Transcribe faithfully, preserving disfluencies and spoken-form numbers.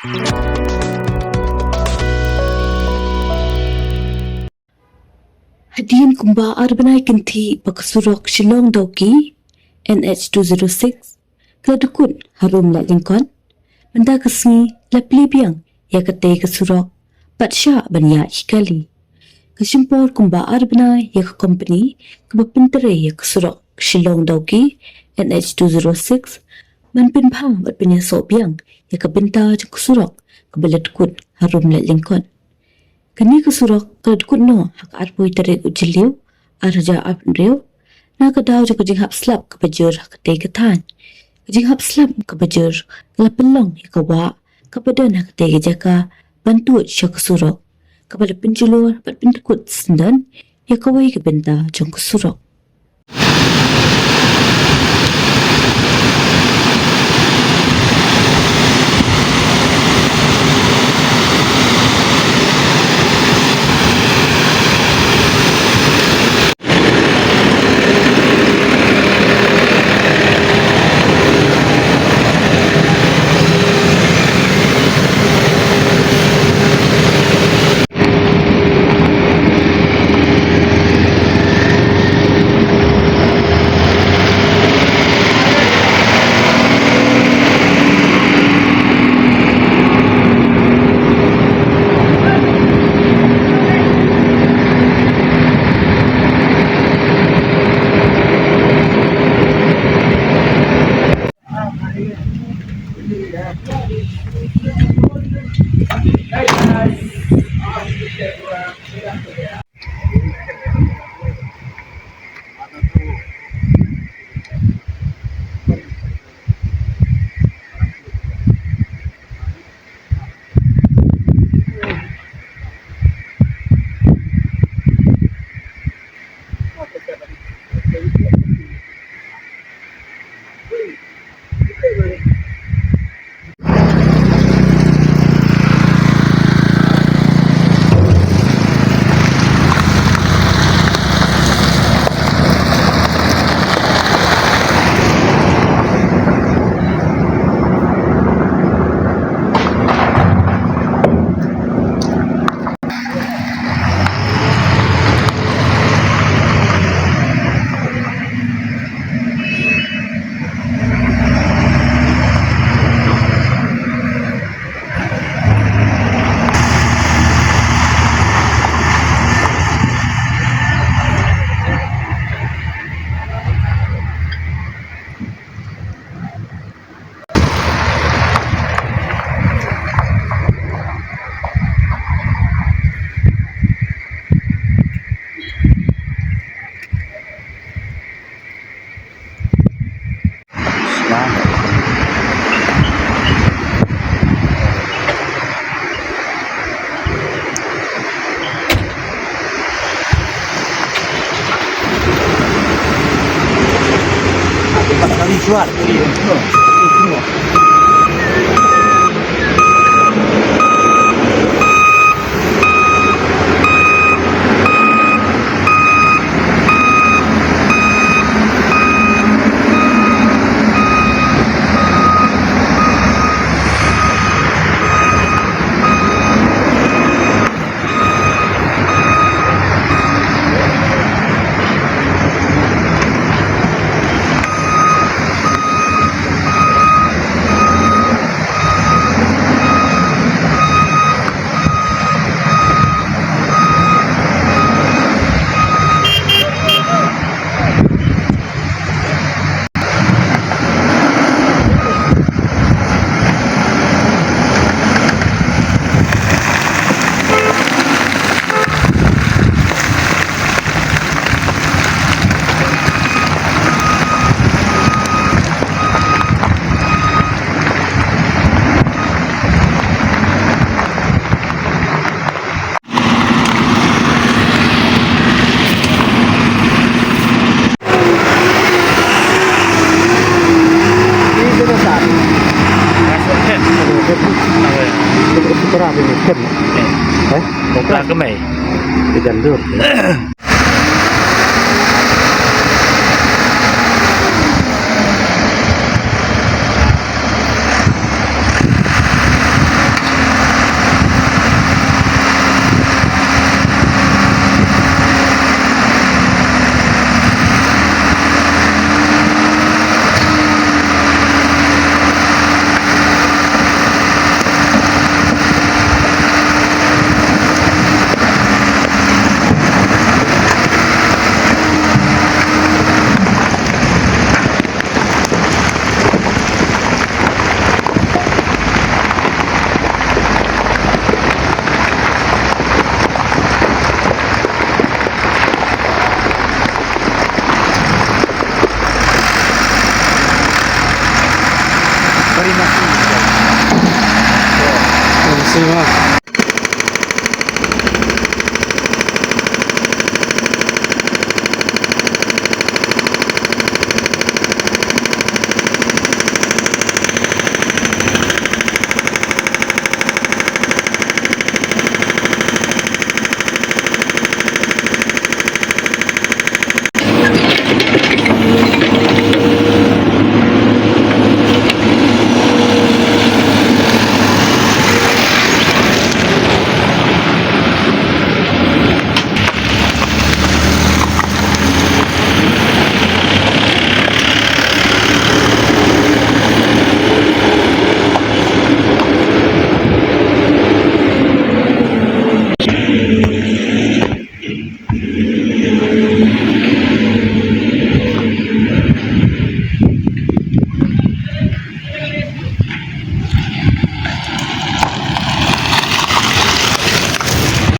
Hadien kumba ar bnai kynthih ba ka surok Shillong Dawki, N H two zero six, ka la dkut harum leh lyngkot. Mynta ka sngi la plie biang ïa katei ka surok bad shah ban ïaid hi kali. Ka shim por kumba ar bnai ïa ka kompani kaba pyntrei ïa ka surok Shillong Dawki, N H two zero six, ban pynbha bad pynïasoh biang ïa ka bynta jong ka surok kaba la dkut harum leh lyngkot. Kane ka surok ka la dkut noh ha ka arphew tarik u Jylliew, ar hajar arphew hynriew, na ka daw jong ka jinghap slap kaba jur ha katei ka thaiñ. Ka jinghap slap kaba jur ka la pynlong ïa ka wah kaba don ha katei ka jaka ban tuid sha ka surok, kaba la pynjulor bad pyndkut syndon ïa kawei ka bynta jong ka surok. Nga.